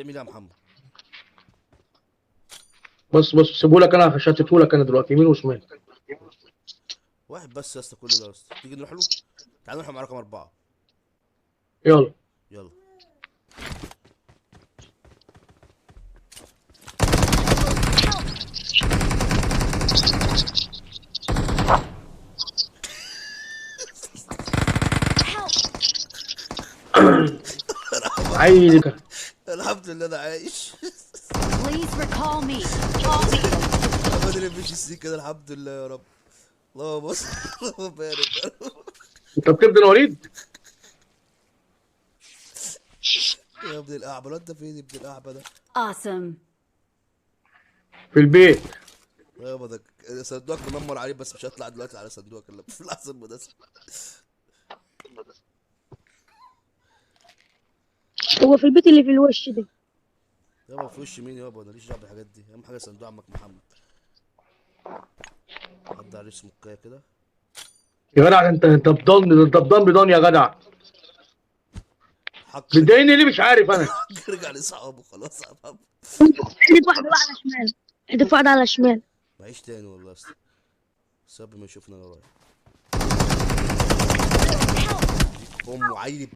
تعمل ايه يا محمد؟ بص بص، سيبهولك انا، شتتهولك انا دلوقتي يمين وشمال. واحد بس يا اسطى، كل ده يا اسطى. تيجي نروح له؟ تعال نروح مع رقم 4. يلا يلا. عينك. الحمد لله انا عايش. Please recall me. ما ادري مش كده. الحمد لله يا رب. اللهم بص، اللهم بارك يا رب. انت بتبدل وليد؟ يا ابن الاعبى، انت فين يا ابن الاعبى ده؟ Awesome. في البيت. يابا ده صندوقك منمر عليه، بس مش هطلع دلوقتي على صندوقك الا في اللحظة المناسبة. هو في البيت اللي في الوش ده. يابا في وش مين يابا؟ انا ماليش دعوه بالحاجات دي، اهم حاجة صندوق عمك محمد. عدى عليه سمكايه كده. يا جدع انت بدن، انت بدن بدن يا جدع. حق بتضايقني ليه مش عارف انا. رجع لاصحابه خلاص يا محمد. احدف واحدة بقى على شمال، احدف واحدة على شمال. معيش تاني والله يا اسطى. ساب ما يشوفنا انا رايح. امه عيل.